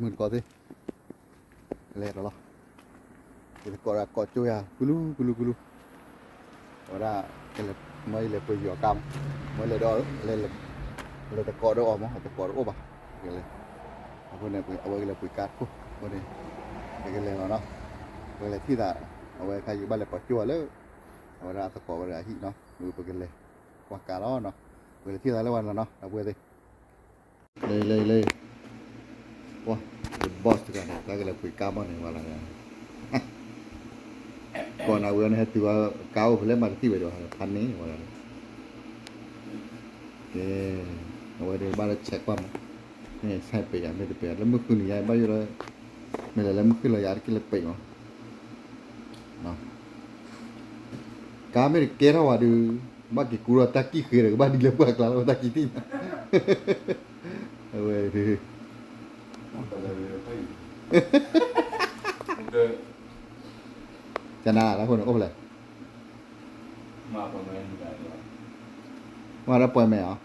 မုၢ်တကိးသ့ၣ် လဲၤဒီးလီၤ. ယသကိးဒီးကိးကၠိယၤ ကလူကလူကလူ, အဝဲဒၣ် ကလဲၤ မ့ၢ်ယလဲၤပှ့ၤယီၤကါမး, မ့ၢ်လဲၤဒီး လဲၤ လဲၤသကိးဒီးအီၤမး သကိးတအိၣ်ဘၣ်, ကလဲၤ အဃိန့ၣ် အဝဲကလဲၤပှ့ၤကါတခိၣ် အဃိန့ၣ် ပကလဲၤလီၤနီၤ, ပကလဲၤထံၣ်သး အဝဲခါယကဘၣ်လဲၤကိးကၠိအီၤလၢ အဝဲဒၣ်အသကိးဝဲဒၣ်အဟံၣ်နီၤ, ပကလဲၤကွၢ်ကါလီၤနီၤ, ပကလဲၤထံၣ်သးလၢဝဲလီၤနီၤ ဒီပုၢ်ဝဲၢ်သ့ၣ် လၢ လၢ လၢ ပှၤ the boss တဂၤန့ၣ် တၢ်ကလဲၤပှ့ၤကါမီၢ်န့ၣ် ဝဲလၢ ကိးနၤဝဲန့ၣ် ဟဲတုၤဝဲ ကါအိၣ်ဖဲလဲၣ်မးတထံၣ်ဝဲဒီး ဖးန့ၢ်ဝဲလၢ ကဲ အဝဲဒၣ်ဘၣ်လၢ check ကွၢ်မး, မ့ၢ်ဆဲးပ့ၤယၤ မ့ၢ်တပ့ၤ လၢမုၢ်ဃုနံၤယါ ဘၣ်ယိၣ်လၢ မ့ၢ်လဲၤလၢမုၢ်ဃုလီၤယါ တက့ၢ်လၢပ့ၤမး ကါမ့ၢ်တကဲထီၣ်ဝဲဒုး ဘၣ်က့ၤကူဒီးတၢ်ကံၣ်ဃ့ဒီး ကဘၣ်ဒ်လဲၣ်ပှၢ်ကျါလၢတၢ်ကံၣ်တံၢ်ညါ အဝဲ ကနၤလၢအဃိန့ၣ် အိၣ်ဖဲလဲၣ် မ့ၢ်ဒီးပှဲၤမဲာ်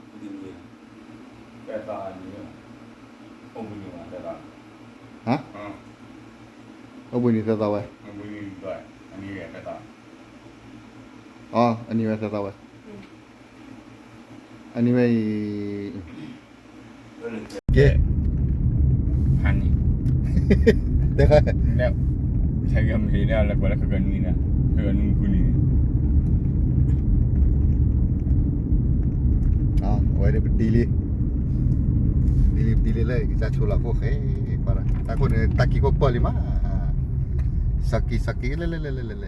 အီၤ ဟါ အိၣ်ဘှံးနံၤသၢသီဝဲ အီ အနံၤဝဲသၢသီဝဲ အနံၤဝဲအံၤ ကဲ ဖးန့ၣ် တဲ ဆဲးကမ့ၢ်လၢကွၢ်လၢခဲကနွံန့ၣ် ခဲကနွံမုၢ်ဃုနံၤန့ၣ် အဝဲဒၣ်ပတံၤလံ ပတံၤလံ ပတံၤလံလၢကစၢ်ဆိလီၤခိၣ်ဃဲ ပှၤတၢ်ခိၣ်န့ၣ် တၢ်ကံၢ်ခိၣ်ပၢၢ်လံမး စီၤကံၤ စီၤကံၤ လဲၤ လဲၤ လဲၤ လဲၤ လဲၤ လဲၤ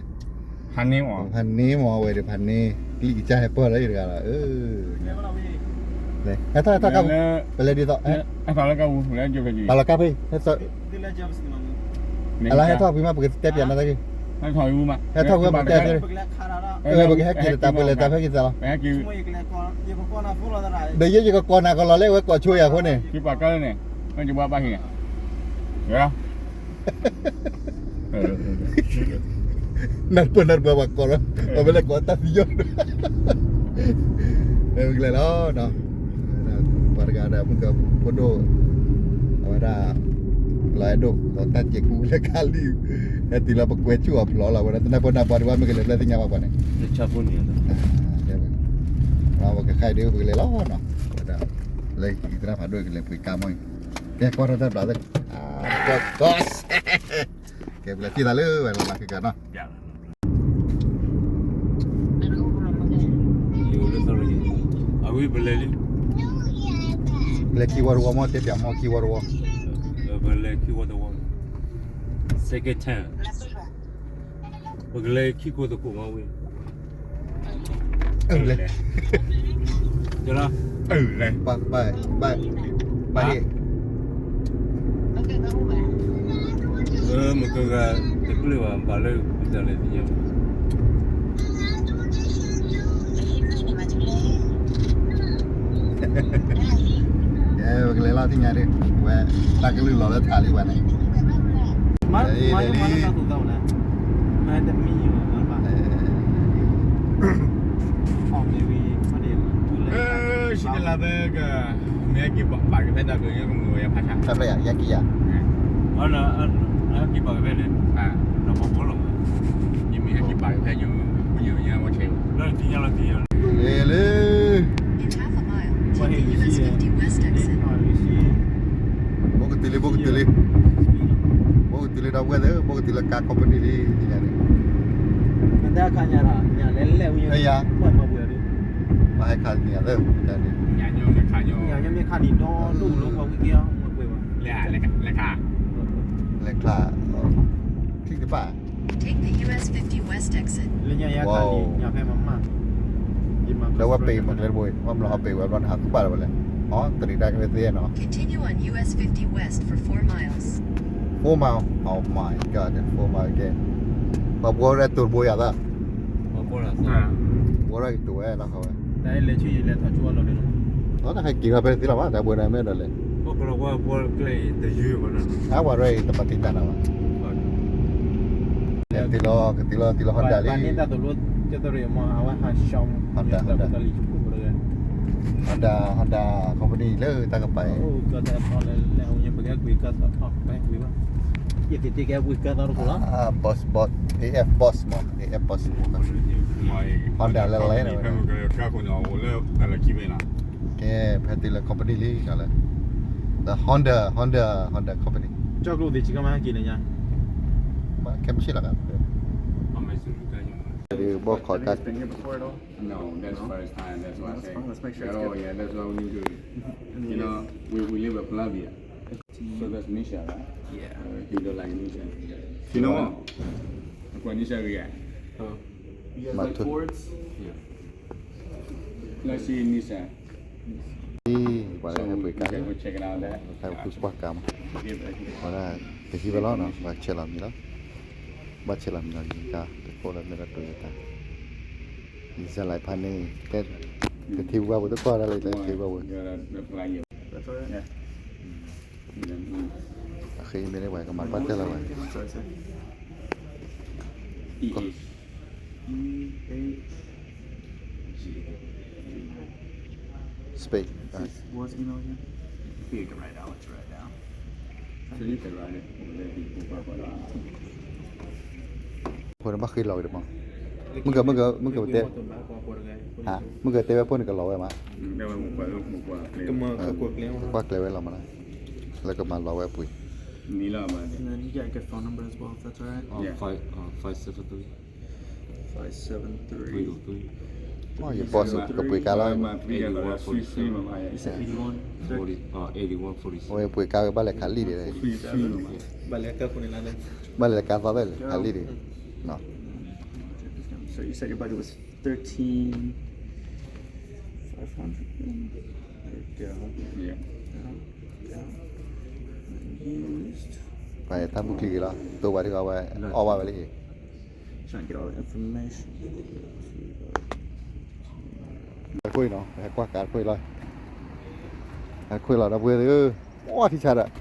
ဖးန့ၢ်မး ဖးန့ၢ်မး အဝဲဒၣ်ဖးန့ၢ် ကလံၤကစၢ်ဟဲပၢၢ်လၢယတဂၤလီၤ ဟဲထီၣ် ဟဲထီၣ်ကါပူၤ ပလဲၤဒ်သိး ပာ်လီၤကါဖဲ အလါဟဲထီၣ်ဖဲမး ပကတဲပၠးနၤတၢ်ဂ့ၢ် ဟဲထီၣ်ဝံၤမး ပကတဲပၠး ပကဟဲက့ၤတၢ် ပလဲၤတၢ်ဖဲက့ၤသးလီၤ ဒီးယဲယကကိးနၤကလီၤလၢအဝဲကိးဆိယၤအဃိန့ၣ် နၢ်တပၢၢ်နၢ်တပၢၢ်ပှၤကိးလီၤ ပှၤမ့ၢ်လဲၤကိးတၢ်သံယီၢ် ပကလဲၤလီၤ ပှၤတဂၤဒီးမုၢ်ကဖိဒိၣ် အဝဲဒၣ် လီၤအဲၣ်ဒိး လီၤတၢ်စဲးကူလၢခါလံ ဟဲတုၤလီၤပကွဲးဆူၣ်အဖျိးလီၤ ဝဲဒၣ်တနၢ်ပၢၢ်နၢ်ပှၤဒံးဘၣ် မ့ၢ်ကလဲၤဖဲသ့ၣ်ညါဘၣ်ပှၤန့ၣ် ပကဃဲဒုးပကလဲၤလီၤနီၤ ဝဲဒၣ် လၢယတနၢ်ဖးဒိၣ်ကလဲၤပှ့ၤကါမီၢ်အံၤ ကဲကွၢ်ထီၣ်တၢ်ဘျးသ့ၣ် ကဲပကလဲၤထံၣ်သးလၢဝဲလီၤလၢခံကနီၤ အဝဲပလဲၤလံ လဲၤခံဝီတဝီမီၢ် တဲပၠးမီၢ်ခံဝီတဝီ ပလဲၤခံဝီတဝီ second time ပကလဲၤခံခိၣ်သကိးမီၢ်ဝံၤ အလဲၤ ကလီၤ အလဲၤ ဘၣ် ဘၣ် ဘၣ် ဘၣ်ဟ့ၣ် မ့ၢ်ကဂၤတကျၢၢ်ဘၣ် ဘၣ်လၢကစၢ်လဲၤသ့ၣ်ညါ ကဲ ပကလဲၤလီၤထံၣ်ညါဒုး ဝဲ တၢ်ကလုၢ်လီၤလၢထးလံဝဲန့ၣ် မၤ မၤ မၤလၢတၢ်သူၣ်သးအိၣ်လဲၣ် မၤတမံၤ ဆံတလးဘဲက မ့ၢ်ဟဲက့ၤပာ်ကဖဲတၢ်ဘျုး ယကမုာ်ဝဲယဖးဆါ တၢ်ဘျုးယၤ ယဲက့ၤယၤ က့ၤပာ်ကဖဲန့ၣ် ယမ့ၢ်ဟဲက့ၤပာ်ကဖဲယ ပညိၣ်ညါဝဲဆဲး လၢ လၢ ဘိကတံၤလံ ဘိကတံၤလံ ဘိကတံၤလံ ဒီပုၢ်ဝဲၢ်သ့ၣ် ဘိကတံၤလၢကါ company လံ သ့ၣ်ညါန့ၣ် မ့ၢ်တၢ်ခါညါဒီး ညါလဲၤလဲၤဝံၤ ဟဲယၤ ပှၤမၤပှဲၤဒုး ပှၤဟဲခါန့ၣ်ညါသ့ၣ် ညါညိမ့ၢ်ခါညိ ညါညိမ့ၢ်ခါန့ၣ်ဒီဒိၣ်လီၤ ပှၤဝံၤက့ၤအီၤ မၤပှဲၤဘၣ် လဲၤ လဲၤခါ လဲၤခါ လဲၤခါ ချံကပၣ် Take the U S fifty West exit. လၢညါယါခါန့ၣ် ညါဖဲမမၢ် ဒီးဝဲပ့ၤမကျဲတဘိ ဝဲဘျီဟီပ့ၤဝဲဘျီနဟးသူၣ်ပာ်လီၤဝဲလဲၣ် အီ တရံးတၢ်ကဖဲသ့နီၤ Continue on U S fifty West for four miles. Four mile, oh my god, four mile again. ပှၤဘှီရဲတိၤတဘိယၤသၢ ဘှီရဲကတိၤဝဲလီၤဝဲ တၢ်ဟဲက့ၤထီၣ်ဖဲသ့လီၤဘၣ် တၢ်ဘှီန့ၣ်မ့ၢ်ဒီးလဲၣ် အဝဲရဲအံၤတပာ်တံၢ်တၢ်နၤဘၣ် တုၤလီၤ ကတုၤလီၤ တုၤလီၤ Honda လံ Honda Honda Honda company လၢတၢ်ကပၤအံၤ ကွံကသီ, ကွံဘၣ်, ယသ့ၣ်တကဲကွံကသီတခိၣ်လီၤ. Boss, boss, A F Boss မး, A F Boss, Honda လဲၤလဲၤန့ၣ်ဝဲ, ကဲ ဖဲတုၤလၢ company လံလၢ the Honda, Honda, Honda company. ကၠီၣ်ကျိၣ်သ့ၣ်ဆံကမၤဟဲက့ၤန့ၣ်ညါ, မ့ၢ်ခဲမုၢ်ဆ့ၣ်လီၤက, ဘီၣ်ခိးတၢ် No, that's first time. That's why I say. Oh, yeah, that's why we need to. You know, we, we live in Colombia. So that's Nissan, right? Yeah. Uh, he don't like Nissan. You know what? What Nissan we got? Oh. You guys like Fords? Yeah. Let's see Nissan. ပှၤလၢဟဲပှ့ၤကါလံ, ဟဲဃုကွၢ်ကါမး, ဝဲဒ�ၣ် ပဟံးဝဲလီၤနီၤ, ဘၣ်ဆဲးလီၤမံၤလီၤ, ဘၣ်ဆဲးလီၤမံၤလီၤ, ယကါတခိၣ်လၢမ့ၢ်ဒၣ် Toyota, ယစၢ်လၢဖးန့ၣ်, တထံၣ်ဝဲပူၤတကွၢ်ဒၣ်လၢ တထံၣ်ဝဲပူၤ, အဃိမ့ၢ်န့ၣ် ပှၤကမၤကွၢ်တၢ်လၢဝဲ Space. What's email again? You can write Alex right now. So you can write it. ဖိန့ၣ်ဘၣ်ဃ့လီၤဝဲဒၣ်မး, မုၢ်က, မုၢ်က, မုၢ်ကတဲ, မုၢ်ကတဲဝဲဖိန့ၣ်ကလီၤဝဲမး, ကွၢ်ကျဲဝဲလီၤမး, လၢကမၤလီၤဝဲပှ့ၤ And then you got a good phone number as well, if that's all right. Yeah. Five, uh, five seven three. Five seven three. Three oh three. ယပိာ်စ့ၢ် ကပှ့ၤကါလီၤ, You said eighty-one. Forty, uh, eighty-one forty-six. အဝဲပှ့ၤကါဝဲဘၣ်လဲၤခးလံာ်ဒံး, ဘၣ်လဲၤကါသီသၢလဲၤခးလံာ်ဒံး, So you said your budget was thirteen five hundred. There we go. Yeah. Down, down, and used. ပှၤတၢ်ဘူၣ်ချံက့ၤလီၤ, တိၢ်ဝဲဒၣ်အဝဲ, အီၣ်ဘၣ်ဝဲလံ. Trying to get all the information. တၢ်တခိၣ်အံၤနီၤ, ဟဲကွၢ်ကါတခိၣ်အံၤလီၤ, တၢ်တခိၣ်အံၤလီၤ ဒီပုၢ်ဝဲၢ်သ့ၣ်ဧၢ, အိၣ်ထံဆါဒီး,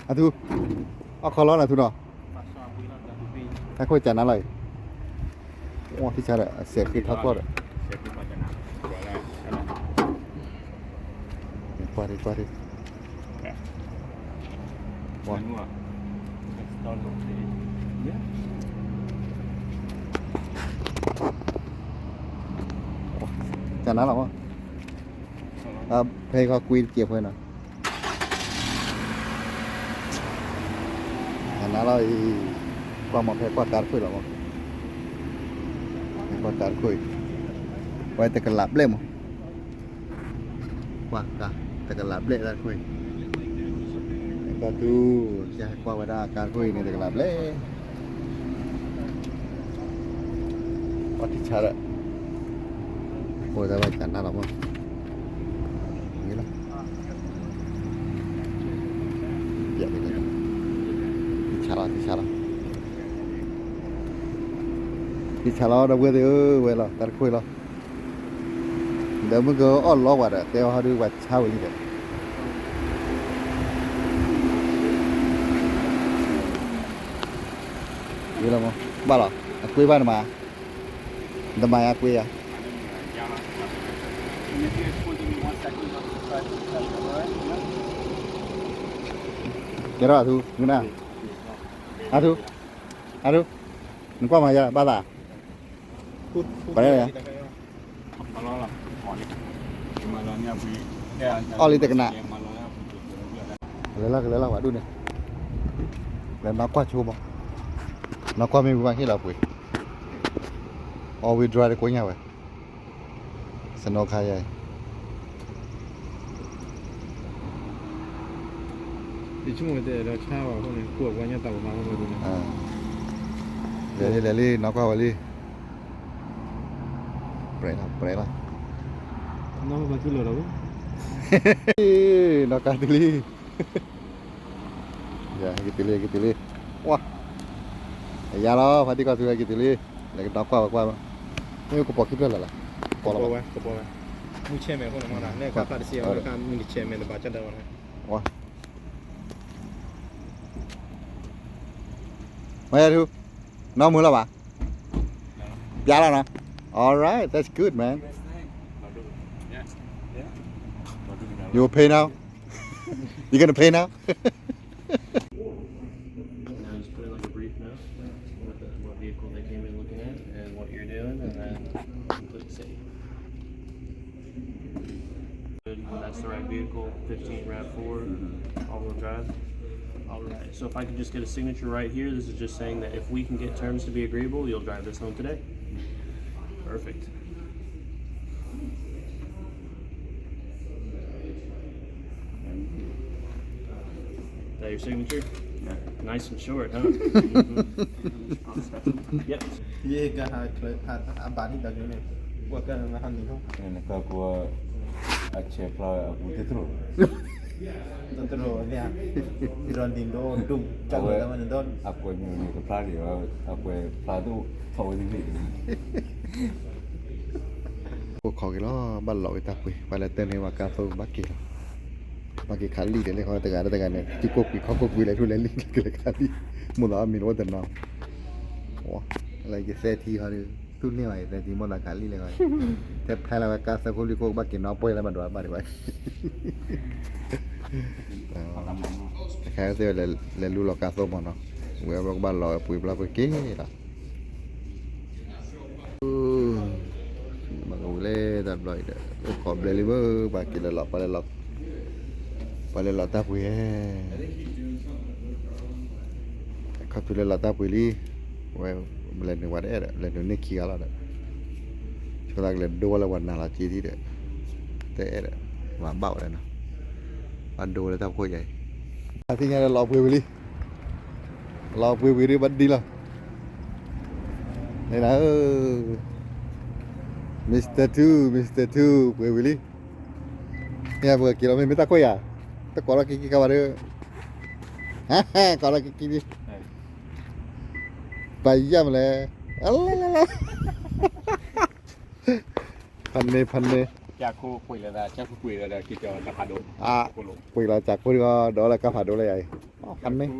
အထူ, အီၣ်ခီလီၤနၤထူနီၤ, တၢ်တခိၣ်ကနၤလီၤအံၤ, အိၣ်ထံဆါဒီး အစဲးဃ့ထီၣ်ကျီၢ်ဒီး ကွၢ်ဒံး, ကွၢ်ဒံး, ကနၤလီၤ, ဖဲခီကွံတကဲးဖိနီၤ, ကနၤလီၤအံၤ, ကွၢ်မး ဖဲကွၢ်ကါတခိၣ်လီၤမး, ဖဲကွၢ်ကါတခိၣ်အံၤ, ဝဲတကလးဘျဲၣ်မး ကွၢ်ကါ, တကလးဘျဲၣ်တၢ်တခိၣ်အံၤ, ကီၢ်သူ, ကကွၢ်ဝဲဒၣ်ကါတခိၣ်အံၤန့ၣ် တကလးဘျဲၣ်, အီၣ်ထံဆါဒီး, အိၣ်တၢ်ဘၣ်ကနၣ်လီၤမး, ဂ့ၤလီၤ, ထံဆါလီၤ ထံဆါလီၤ, ထံဆါလီၤ ဒီပုၢ်ဝဲၢ်သ့ၣ်ဧၢ, ဝဲလီၤ တၢ်တခိၣ်အံၤလီၤ. ဒီးမုၢ်ကအီၣ်လီၤပှၤဒီး တဲအီၤဟီဒုးပှၤဆါဝံၤလံဒီး, ဝံၤလီၤမး, ဘၣ်လီၤ, အကွ့ဘၣ်နမၤ, နတမၤယၤကွ့ယၤ, ကဲထီၣ်အထူ, နကနၣ်, အထူ, အထူ, နကွၢ်မၤယၤဘၣ်သး ပှၤ, အီၣ်လံတကနၣ်, ကလဲၤလီၤ ကလဲၤလီၤ ပှၤဒူၣ်န့ၣ်, လဲၤနီၢ်ကွၢ်ဆိမး, နီၢ်ကွၢ်မ့ၢ်ဝံၤဘၣ်ဟ့ၣ်လီၤပှ့ၤ, all wheel drive တကိညါဝဲ, စနိခါယဲ, ယဆိကမိၣ်တဲဒီးဆါဘၣ်အဃိန့ၣ် ကိၢ်ပှၤညါတၢ်ပမၤဝဲဒၣ်န့ၣ်, လဲၤလံ လဲၤလံ နီၢ်ကွၢ်ဝဲလံ, ပြဲလီၤ ပြဲလီၤ, နီၢ်ကွၢ်တုၤလီၤ, နီၢ်ကွၢ်တုၤလံ, ကတုၤလံ ကတုၤလံ, ဝါ, အယါလီၤ ဖါတံၢ်ကီၢ်သူ ကတုၤလံ, လဲၤကဒီးကွၢ်ဝဲကွၢ်, မ့ၢ်ကပိာ်ခံဖျၢၣ်လၢ်လၢ်, ကပိာ်ဝဲ ကပိာ်ဝဲ, မုၢ်ဆဲးမဲာ်အဃိန့ၣ်မ့ၢ်ဒၣ် နဲၣ်ကွၢ်ဖျါတစဲးဝဲတခါ မုၢ်တဆဲးမဲာ်တဘၣ်ကဒီးဝဲန့ၣ်, ဝါ, မ့ၢ်ထူ, နီၢ်မုာ်လီၤဘၣ်, ပျါလီၤနီၤ, all right, that's good, man, you will pay now, you gonna pay now. Now just put in like a brief note, what, the, what vehicle they came in looking at and what you're doing, and then click save. Good. That's the right vehicle, fifteen RAV four, all-wheel drive. All right, so if I can just get a signature right here, this is just saying that if we can get terms to be agreeable, you'll drive this home today. Perfect. Is that your signature? Yeah. Nice and short, huh? Yep. ယကဟးချၢ အဘၣ်ဒ်တၢ်န့ၣ် ပှၤကဟးန့ၣ်လီၤ. နကကွၢ် အဆဲးဖျါအပူၤတတြိာ်, တတြိာ်, ဒီးဒ်ဒီးဒိၣ် အဝဲ တၢ်မနုၤဒီး အကွဲးမုာ်န့ၣ်ကဖျါဒံး, အကွဲးဖျါဒိၣ်ထီၣ်ဝဲတန့ၢ် ကိးခီက့ၤလီၤ, ဘၣ်လီၤဝဲတၢ်ပှ့ၤ, ပှၤလၢတၢ်န့ၣ် ပှၤကါသိဘၣ်က့ၤလီၤ, ဘၣ်က့ၤခးလံာ်ဒီး လၢခီတဂၤတဂၤန့ၣ် စုကိၢ်ကွံာ်ခီၣ်ကိၢ်ကွံာ်လၢထူလၢလံၤ ကလဲၤခးလံာ်, မိၢ်သးအီၣ်မံၤလၢအိၣ်တနီၤ, လၢယသဲထံဟီဒီး သူၣ်န့ၢ်ဘၣ်ယသဲထံ မိၢ်သးခးလံာ်လၢခီ, ထဲဖဲလၢဝဲကါသၢခိၣ်လွံၢ်ခိၣ်ကဘၣ်က့ၤနီၣ်ပှဲၤလၢဘၣ်ဒွးဘၣ်ဒံးဘၣ်, တခါသ့ၣ်ဝဲလဲၤလူလီၤကါသိမးနီၤ, ဝဲဘၣ်ကဘၣ်လီၤဝဲပှ့ၤဘျီပှ့ၤက့ၤလီၤ. မ့ၢ်ကဝံၤလၢတၢ်ဘျီအံၤဒီး အိၣ်ခိးဘျဲလံဘၣ်, ပှၤက့ၤလၢလီၤ, ပှၤလဲၤလီၤတၢ်ပှ့ၤ, ခီၣ်ထူလၢလီၤတၢ်ပှ့ၤလံ, ဝဲလဲၤနုာ်ဝဲတအဲၣ်ဒီး လဲၤနုာ်န့ၢ်ခံဂၤလီၤဒီး ဆိသးကလဲၤဒိဝဲလၢပှၤနၤလီၤက့ၤဒံးဒီး တအဲၣ်ဒီး မၤဘၣ်ဝဲဒၣ်နီၤ, ဘၣ်ဒိဝဲလၢတၢ်ဖီခိၣ်ယါအံၤ, အသ့ၣ်ညါလၢလီၤပှ့ၤဝံၤလံ, လီၤပှ့ၤဝံၤဒ်ဘၣ်ဒ်လီၤ, န့ၣ်နၤဧၢ, Mister Two, Mister Two ပှ့ၤဝံၤလံ, န့ၣ်ပှ့ၤက့ၤလီၤ မ့မ့ၢ်တၢ်ခိၣ်ယါ, တကိးလီၤက့ၤက့ၤကါဘၣ်ဒီး, ကိးလီၤက့ၤက့ၤလံ ပယၢ်မလဲၣ်, ဖးန့ၢ် ဖးန့ၢ်, ပှ့ၤလီၤကၢ်ခိၣ်ဒီး ဒီးလၢကါဖးဒိၣ်လၢယၤအံၤ, ဖးန့ၢ်,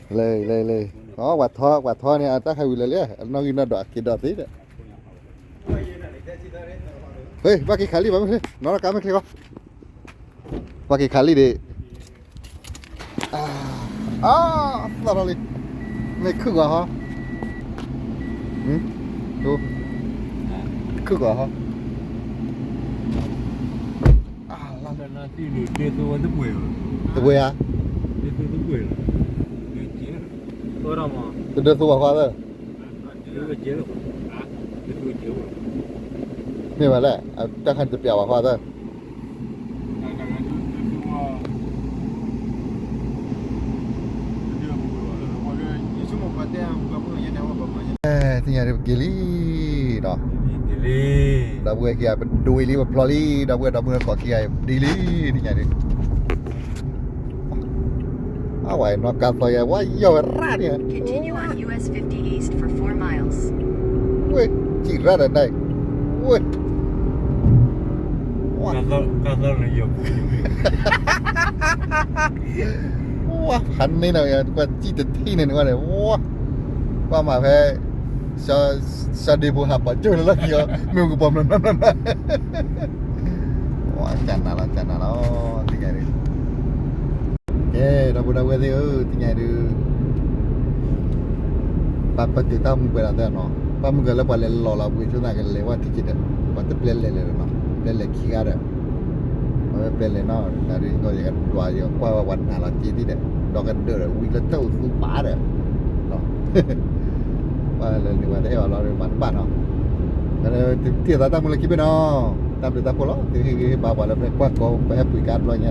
လၢ လၢ လၢ, ပှၤထီ ပှၤထီန့ၣ် အတၢ်ခးဝံၤလၢာ်လံ, အနီၣ်ဂံၢ်နီၣ်ဒွးအက့ၤဒီးသ့ဒီး, ဟ့ၣ် ဘၣ်က့ၤခးလံ ဘၣ်မ့ၢ်ချ့ နီၢ်နီၢ်ကါမ့ၢ်ချ့ကီး, ဘၣ်က့ၤခးလံဒံး အသီၣ်ထီၣ်လံ, မ့ၢ်ခုၣ်ကွၢ်ဟီ, ခုၣ်ကွၢ်ဟီ, တပှ့ၤဧါ, တဒၢသူဝဲဃီသၢ, မ့ၢ်ဘၣ်လဲၣ်, အတၢ်ခါန့ၣ်တပျးဘၣ်ဃီသၢ သ့ၣ်ညါဒ်ပက့ၤလံ, ဒီပုၢ်ဝဲၢ်ခံဂၤ ပဒိဝံၤလံပဖျီလံ, ဒီပုၢ်ဝဲၢ်ဒီပုၢ်ဝဲၢ်ကိးခံဂၤဒ်လံ, သ့ၣ်ညါဒ် အဝဲနီၢ်ကါသီယဲ ဝဲယီၢ်ဝဲရၣ်န့ၣ်, Continue on U S fifty East for four miles. ဝဲ စံၣ်ရၣ်ဒီးဒၣ်, ဝဲ ဝဲ ဖးန့ၢ်နီၤ ကွၢ်စံၣ်တထံၣ်န့ၣ်န့ၣ်, ဝဲ ကွၢ်မၤဖဲ စီၤဒ့ဖိဟးပီၤကၠိၣ်လၢလီၢ်ခံအီၤ မ့ၢ်ကပီၤမး, ဝဲ ကနၤလီၤ ကနၤလီၤ, သ့ၣ်ညါဒ် ကဲ ဒီပုၢ်ဒီဝဲၢ်သ့ၣ်ဧၢ, သ့ၣ်ညါဒ် ပၢ်ပတုာ်တၢ်မူပှဲၤလီၤသၢနီၤ, ပၢ်မုၢ်ကလၢပှၤလဲၤလီၤလီၤပှ့ၤဆိသးကလဲၤဝဲထံက့ဒီး ပှၤတပျဲလဲၤလဲၤလီၤနီၤ, ပျဲလဲၤခံဂၤဒီး အဝဲပျဲလဲၤနီၤ, တၢ်ဒ်ကီယကဒွးယကွၢ်ဝဲပှၤနၤလီၤ က့ဒ်ဒီး ဒီကဒၢးဒီး ဝံၤလၢတၢ်အိၣ်သူပာ်ဒီး ပှၤလဲၤနုာ်ဝဲတအဲၣ်ဘၣ်လီၤ မၤတဘၣ်နီၤ, ထံၣ်သးတၢ်မူလၢခံဘ့ၣ်နီၤ, တၢ်ဘျုးတၢ်ဖှိၣ်လီၤ, သုဟ့ၣ်ဂံၢ်ဟ့ၣ်ဘါပှၤလၢပကွၢ်ကီ ပဟဲပှ့ၤကါတဘျီညါနီၤ,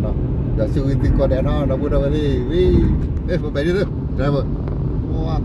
ဒီးစူးဂံၢ်သုကိးဂၤဒဲးနီၤ, ဒီပုၢ်ဒီဝဲၢ်သ့ၣ်, ပဘဲဒ်သိး driver, ဝါ